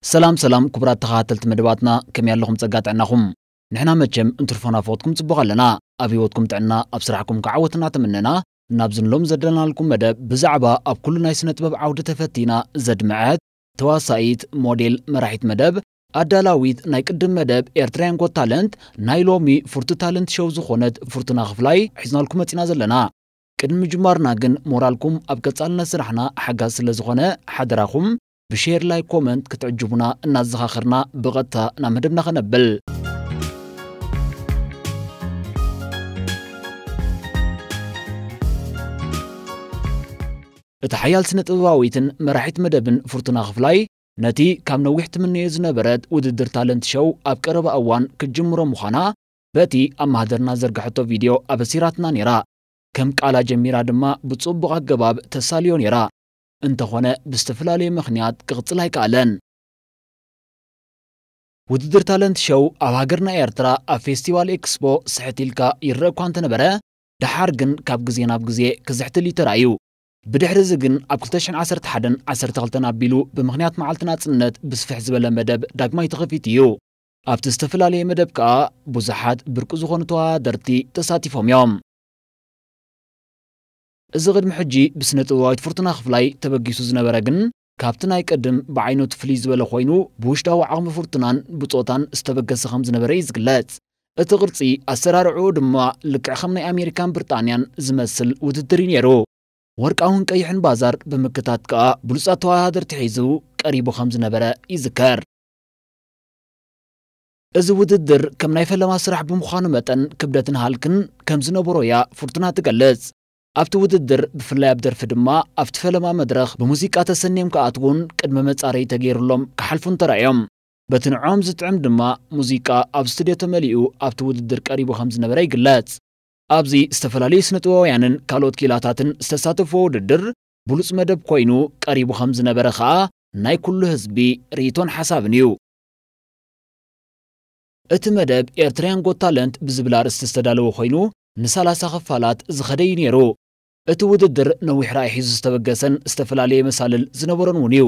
ሰላም ሰላም ክቡራት ተኸታተልቲ መደባትና፣ ከመይ ኣለኹም? ጸጋ ጥዕናኹም? ንሕና መቸም እንትርፎ ናፍቖትኩም ጽቡቕ ኣለና። ኣብ ህይወትኩም ጥዕና፣ ኣብ ስራሕኩም ከዓ ዓወት እናተመነና፣ ናብዚ ንሎም ዘደለናልኩም መደብ ብዛዕባ ኣብ ኩሉ ናይ ስነ ጥበብ ዓውዲ ተፈቲና ዘድመዐት ተዋሳኢት፣ ሞዴል፣ መራሒት መደብ፣ ኣዳላዊት ናይ ቅድም መደብ ኤርትራውያን ጎት ታለንት፣ ናይ ሎሚ ፍርቱ ታለንት ሾው ዝኾነት ፍርቱና ክፍላይ ሒዝናልኩም መጺና ዘለና። ቅድሚ ምጅማርና ግን ሞራልኩም ኣብ ቀጻልነት ስራሕና ሓጋዚ ስለ ዝኾነ ሓደራኹም ብሼር፣ ላይክ፣ ኮመንት ክትዕጅቡና እናዘኻኸርና ብቐጥታ ናብ መደብና ከነብል። እታ ሓያል ስነ ጥበባዊትን መራሒት መደብን ፍርቱና ክፍላይ ነቲ ካብ ነዊሕ ትምነዮ ዝነበረት ውድድር ታለንት ሾው ኣብ ቀረባ እዋን ክትጅምሮ ምዃና በቲ ኣብ ማህደርና ዘርግሐቶ ቪድዮ ኣበሲራትና ነይራ። ከም ቃላ ጀሚራ ድማ ብጽቡቕ ኣገባብ ተሳልዮ ነይራ። እንተኾነ ብዝተፈላለየ ምኽንያት ክቕጽል ኣይከኣለን። ውድድር ታለንት ሾው ኣብ ሃገርና ኤርትራ ኣብ ፌስቲቫል ኤክስፖ ስሕት ኢልካ ይረአ እኳ እንተነበረ፣ ደሓር ግን ካብ ግዜ ናብ ግዜ ክዝሕትል እዩ ተራእዩ። ብድሕሪ እዚ ግን ኣብ ክልተ ሽሕን ዓሰርተ ሓደን ዓሰርተ ክልተን ኣቢሉ ብምኽንያት መዓልቲ ናጽነት ብስፍሕ ዝበለ መደብ ዳግማይ ተኸፊቱ እዩ። ኣብቲ ዝተፈላለየ መደብ ከኣ ብዙሓት ብርቂ ዝኾኑ ተወዳደርቲ ተሳቲፎም እዮም። እዚ ቅድሚ ሕጂ ብስነ ጥበባዊት ፍርቱና ክፍላይ ተበጊሱ ዝነበረ ግን ካብቲ ናይ ቅድም ብዓይነቱ ፍልይ ዝበለ ኮይኑ ብውሽጣዊ ዓቕሚ ፍርቱናን ብጾታን ዝተበገሰ ከም ዝነበረ እዩ ዝግለጽ። እቲ ቅርጺ ኣሰራርዕኡ ድማ ልክዕ ከም ናይ ኣሜሪካን ብሪጣንያን ዝመስል ውድድር እዩ ነይሩ። ወርቃውን ቀይሕን ባዛር ብምክታት ከኣ ብሉጻት ተወዳደርቲ ሒዙ ቀሪቡ ከም ዝነበረ ይዝከር። እዚ ውድድር ከም ናይ ፈለማ ስራሕ ብምዃኑ መጠን ክብደትን ሃልክን ከም ዝነበሮ እያ ፍርቱና ትገልጽ። ኣብቲ ውድድር ብፍላይ ኣብ ደርፊ ድማ ኣብቲ ፈለማ መድረኽ ብሙዚቃ ተሰንዮም ክኣትዉን ቅድመ መጻረዪ ተገይሩሎም ክሓልፉን ተራእዮም። በቲ ንዕኦም ዝጥዕም ድማ ሙዚቃ ኣብ ስቱድዮ ተመሊኡ ኣብቲ ውድድር ቀሪቡ ከም ዝነበረ ይግለጽ። ኣብዚ ዝተፈላለዩ ስነ ጥበባውያንን ካልኦት ኪላታትን ዝተሳተፍዎ ውድድር ብሉጽ መደብ ኮይኑ ቀሪቡ ከም ዝነበረ ከኣ ናይ ኩሉ ህዝቢ ርእይቶን ሓሳብን እዩ። እቲ መደብ ኤርትራውያን ጎት ታለንት ብዝብል ኣርእስቲ ዝተዳለወ ኮይኑ ንሰላሳ ክፋላት ዝኸደ እዩ ነይሩ። እቲ ውድድር ነዊሕ ራእይ ሒዙ ዝተበገሰን ዝተፈላለየ መሳልል ዝነበሮን እውን እዩ።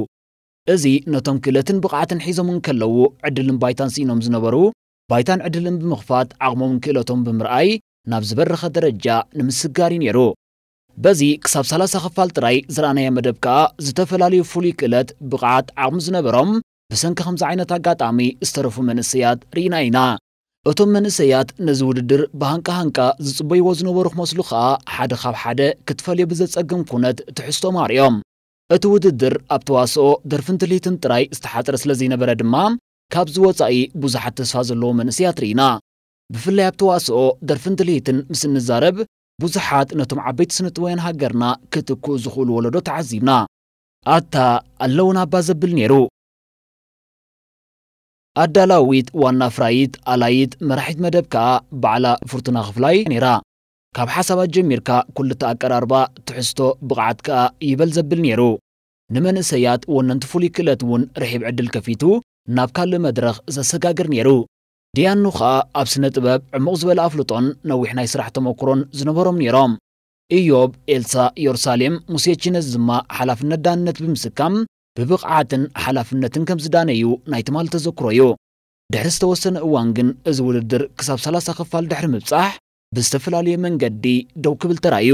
እዚ ነቶም ክእለትን ብቕዓትን ሒዞም እንከለዉ ዕድልን ባይታን ስኢኖም ዝነበሩ ባይታን ዕድልን ብምኽፋት ዓቕሞምን ክእለቶም ብምርኣይ ናብ ዝበረኸ ደረጃ ንምስጋር እዩ ነይሩ። በዚ ክሳብ ሰላሳ ክፋል ጥራይ ዝረኣናዮ መደብ ከኣ ዝተፈላለዩ ፍሉይ ክእለት፣ ብቕዓት፣ ዓቕሚ ዝነበሮም ብሰንኪ ከምዚ ዓይነት ኣጋጣሚ ዝተረፉ መንእሰያት ርኢና ኢና። እቶም መንእሰያት ነዚ ውድድር ብሃንቃ ሃንቃ ዝጽበይዎ ዝነበሩ ክመስሉ ከኣ ሓደ ካብ ሓደ ክትፈልዮ ብዘጸግም ኩነት ትሕዝቶ ማርዮም። እቲ ውድድር ኣብ ተዋስኦ፣ ደርፍን ትልሂትን ጥራይ ዝተሓጽረ ስለ ዘይነበረ ድማ ካብዚ ወጻኢ ብዙሓት ተስፋ ዘለዎ መንእሰያት ርኢና። ብፍላይ ኣብ ተዋስኦ፣ ደርፍን ትልሂትን ምስ እንዛረብ ብዙሓት ነቶም ዓበይቲ ስነ ጥበባውያን ሃገርና ክትክኡ ዝኽእሉ ወለዶ ተዓዚብና። ኣታ ኣለውና እባ ዘብል ነይሩ። ኣዳላዊት፣ ዋና ኣፍራይት፣ ኣላይት፣ መራሒት መደብ ከኣ ባዕላ ፍርቱና ክፍላይ ነይራ። ካብ ሓሳባት ጀሚርካ ኩሉ እቲ ኣቀራርባ፣ ትሕዝቶ፣ ብቕዓት ከኣ ይበል ዘብል ነይሩ። ንመንእሰያት ወነንቲ ፍሉይ ክእለት እውን ርሒብ ዕድል ከፊቱ ናብ ካልእ መድረኽ ዘሰጋግር ነይሩ። ዲያኑ ኸኣ ኣብ ስነ ጥበብ ዕሙቕ ዝበለ ኣፍልጦን ነዊሕ ናይ ስራሕ ተመኩሮን ዝነበሮም ነይሮም። ኢዮብ፣ ኤልሳ፣ ዮርሳሌም፣ ሙሴ ቺነዝ ድማ ሓላፍነት ዳንነት ብምስካም ብብቕዓትን ሓላፍነትን ከም ዝዳነዩ ናይ ትማሊ ተዘክሮ እዩ። ድሕሪ ዝተወሰነ እዋን ግን እዚ ውድድር ክሳብ ሰላሳ ክፋል ድሕሪ ምብጻሕ ብዝተፈላለየ መንገዲ ደው ክብል ተራእዩ።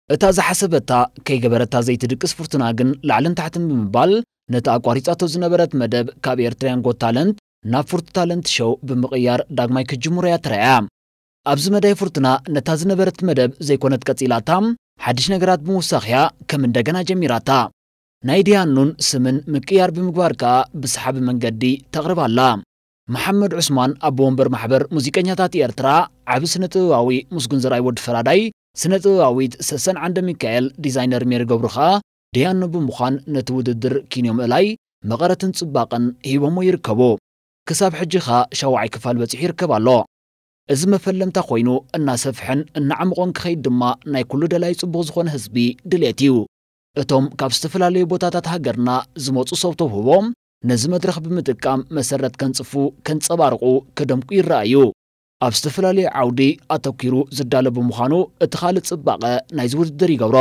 እታ ዝሓሰበታ ከይገበረታ ዘይትድቅስ ፍርቱና ግን ላዕልን ታሕትን ብምባል ነቲ ኣቋሪጻቶ ዝነበረት መደብ ካብ ኤርትራውያን ጎት ታለንት ናብ ፍርቱ ታለንት ሾው ብምቕያር ዳግማይ ክትጅምሮ እያ ተራእያ። ኣብዚ መዳይ ፍርቱና ነታ ዝነበረት መደብ ዘይኮነት ቀጺላታ፣ ሓድሽ ነገራት ብምውሳኽ እያ ከም እንደገና ጀሚራታ። ናይ ዲያኑን ስምን ምቅያር ብምግባር ከኣ ብሰሓቢ መንገዲ ተቕርባ ኣላ። መሓመድ ዑስማን ኣቦ ወንበር ማሕበር ሙዚቀኛታት ኤርትራ፣ ዓቢ ስነ ጥበባዊ ምስጉን ዘርኣይ ወዲ ፈራዳይ፣ ስነ ጥበባዊት ሰሰን ዓንደ ሚካኤል፣ ዲዛይነር ሜሪ ገብሩ ከኣ ዲያኑ ብምዃን ነቲ ውድድር ኪንዮ ምእላይ መቐረትን ጽባቐን ሂቦሞ ይርከቡ። ክሳብ ሕጂ ኸኣ ሻውዓይ ክፋል በጺሑ ይርከብ ኣሎ። እዚ መፈለምታ ኮይኑ እናሰፍሐን እናዓመቖን ክኸይድ ድማ ናይ ኩሉ ደላይ ጽቡቕ ዝኾነ ህዝቢ ድሌት እዩ። እቶም ካብ ዝተፈላለዩ ቦታታት ሃገርና ዝመጹ ሰብ ተውህቦ ነዚ መድረኽ ብምጥቃም መሰረት ከንጽፉ፣ ከንጸባርቑ፣ ከደምቁ ይረኣዩ። ኣብ ዝተፈላለዩ ዓውዲ ኣተኲሩ ዝዳሎ ብምዃኑ እቲ ካልእ ጽባቐ ናይዚ ውድድር ይገብሮ።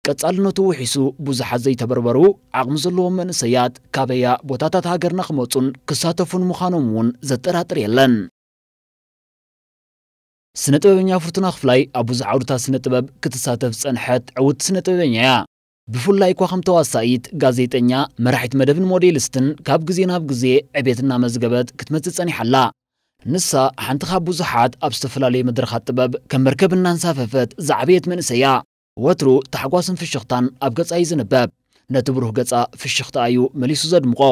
ቀጻልነቱ ውሒሱ ብዙሓት ዘይተበርበሩ ዓቕሚ ዘለዎም መንእሰያት ካበያ ቦታታት ሃገርና ክመጹን ክሳተፉን ምዃኖም እውን ዘጠራጥር የለን። ስነ ጥበበኛ ፍርቱና ክፍላይ ኣብ ብዙሕ ዓውድታት ስነ ጥበብ ክትሳተፍ ዝጸንሐት ዕውቲ ስነ ጥበበኛ እያ። ብፍላይ እኳ ከም ተዋሳኢት፣ ጋዜጠኛ፣ መራሒት መደብን ሞዴሊስትን ካብ ግዜ ናብ ግዜ ዕቤት እናመዝገበት ክትመጽእ ጸኒሓ ኣላ። ንሳ ሓንቲ ካብ ብዙሓት ኣብ ዝተፈላለዩ መድረኻት ጥበብ ከም መርከብ እናንሳፈፈት ዝዓበየት መንእሰይ እያ። ወትሩ ታሕጓስን ፍሽኽታን ኣብ ገጻ እዩ ዝንበብ። ነቲ ብሩህ ገጻ ፍሽኽታ እዩ መሊሱ ዘድምቖ።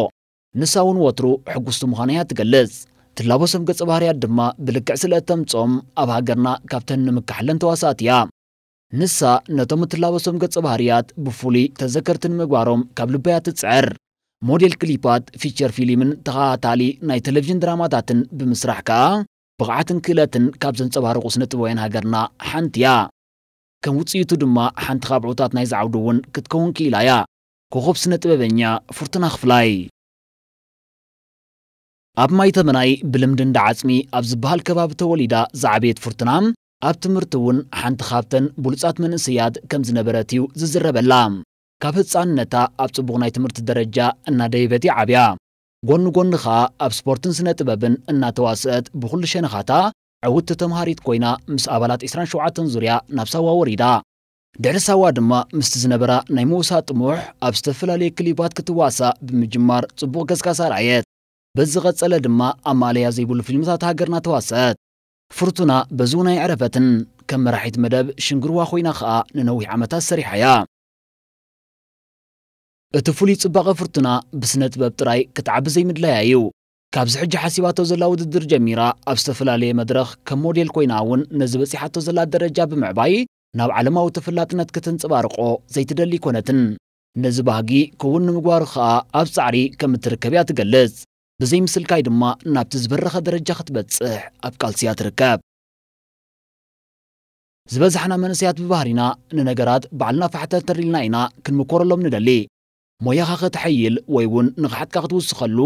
ንሳ እውን ወትሩ ሕጉስቲ ምዃና እያ ትገልጽ። ትላበሶም ገጸ ባህርያት ድማ ብልክዕ ስለ እተምጽኦም ኣብ ሃገርና ካብተን ንምካሕለን ተዋሳእቲ እያ። ንሳ ነቶም እትላበሶም ገጸ ባህርያት ብፍሉይ ተዘከርቲ ንምግባሮም ካብ ልባ እያ ትጽዕር። ሞዴል ክሊፓት፣ ፊቸር ፊልምን ተኸታታሊ ናይ ቴሌቪዥን ድራማታትን ብምስራሕ ከኣ ብቕዓትን ክእለትን ካብ ዘንጸባርቑ ስነ ጥበባውያን ሃገርና ሓንቲ እያ። ከም ውጽኢቱ ድማ ሓንቲ ካብ ዕዉታት ናይዚ ዓውዲ እውን ክትከውን ክኢላ እያ። ኮኸብ ስነ ጥበበኛ ፍርቱና ክፍላይ። ኣብ ማይ ተመናይ ብልምዲ እንዳ ዓጽሚ ኣብ ዝበሃል ከባቢ ተወሊዳ ዝዓበየት ፍርቱና፣ ኣብ ትምህርቲ እውን ሓንቲ ካብተን ብሉጻት መንእሰያት ከም ዝነበረት እዩ ዝዝረበላ። ካብ ህጻንነታ ኣብ ጽቡቕ ናይ ትምህርቲ ደረጃ እናደየበት እያ ዓብያ። ጎኒ ጎኒ ኸኣ ኣብ ስፖርትን ስነ ጥበብን እናተዋስአት ብኹሉ ሸነኻታ ዕውቲ ተምሃሪት ኮይና ምስ ኣባላት ዕስራን ሸውዓተን ዙርያ ናብ ሳዋ ወሪዳ። ድሕሪ ሳዋ ድማ ምስቲ ዝነበራ ናይ ምውሳእ ጥሙሕ ኣብ ዝተፈላለየ ክሊፓት ክትዋሳእ ብምጅማር ጽቡቕ ገስጋስ ኣርኣየት። በዚ ቀጸለ ድማ ኣብ ማእለያ ዘይብሉ ፊልምታት ሃገርና ተዋሰአት። ፍርቱና በዚ እውን ኣይዕረፈትን። ከም መራሒት መደብ ሽንግርዋ ኮይና ኸኣ ንነዊሕ ዓመታት ሰሪሓ እያ። እቲ ፍሉይ ጽባቐ ፍርቱና ብስነ ጥበብ ጥራይ ክትዓቢ ዘይምድላያ እዩ። ካብዚ ሕጂ ሓሲባቶ ዘላ ውድድር ጀሚራ ኣብ ዝተፈላለየ መድረኽ ከም ሞዴል ኮይና እውን ነዚ በጺሓቶ ዘላ ደረጃ ብምዕባይ ናብ ዓለማዊ ተፈላጥነት ከተንጸባርቆ ዘይትደሊ ኣይኮነትን። ነዚ ባህጊ ክውን ንምግባሩ ኸኣ ኣብ ጻዕሪ ከም እትርከብ እያ ትገልጽ። ብዘይ ምስልካይ ድማ ናብቲ ዝበረኸ ደረጃ ክትበጽሕ ኣብ ቃልሲ እያ ትርከብ። ዝበዛሕና መንእሰያት ብባህሪና ንነገራት ባዕልና ፋሕተርተር ኢልና ኢና ክንምኮረሎም ንደሊ። ሞያኻ ከተሐይል ወይ እውን ንቕሓትካ ክትውስኸሉ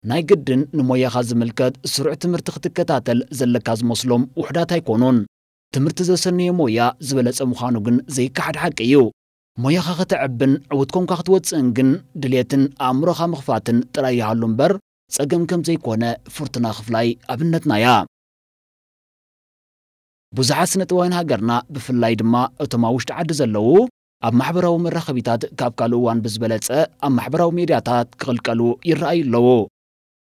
ናይ ግድን ንሞያኻ ዝምልከት ስሩዕ ትምህርቲ ክትከታተል ዘለካ ዝመስሎም ውሑዳት ኣይኮኑን። ትምህርቲ ዘሰነየ ሞያ ዝበለጸ ምዃኑ ግን ዘይከሓድ ሓቂ እዩ። ሞያኻ ከተዕብን ዕዉት ኮንካ ክትወጽእን ግን ድሌትን ኣእምሮኻ ምኽፋትን ጥራይ ይሃሉ እምበር ጸገም ከም ዘይኮነ ፍርቱና ክፍላይ ኣብነትና እያ። ብዙሓት ስነ ጥበባውያን ሃገርና ብፍላይ ድማ እቶም ኣብ ውሽጢ ዓዲ ዘለዉ ኣብ ማሕበራዊ መራኸቢታት ካብ ካልእ እዋን ብዝበለጸ ኣብ ማሕበራዊ ሜድያታት ክቕልቀሉ ይረኣዩ ኣለዉ።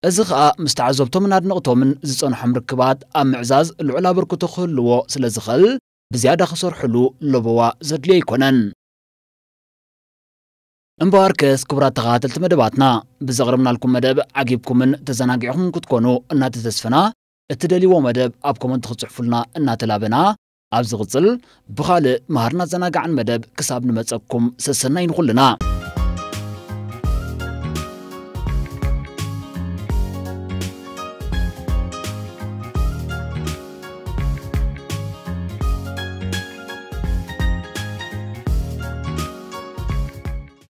እዚ ኸኣ ምስ ተዓዘብቶምን ኣድነቕቶምን ዝጸንሖም ርክባት ኣብ ምዕዛዝ ልዑል ኣበርክቶ ክህልዎ ስለ ዝኽእል ብዝያዳ ክሰርሕሉ ለበዋ ዘድልዮ ኣይኮነን። እምበኣርከስ ክቡራት ተኸታተልቲ መደባትና ብዘቕረብናልኩም መደብ ዓጊብኩምን ተዘናጊዕኹምን ክትኮኑ እናተተስፈና እትደልይዎ መደብ ኣብ ኮመንት ክትጽሕፉልና እናተላበና ኣብ ዝቕጽል ብኻልእ መሃርና ዘናጋዕን መደብ ክሳብ ንመጸኩም ሰሰናይ ንኹልና።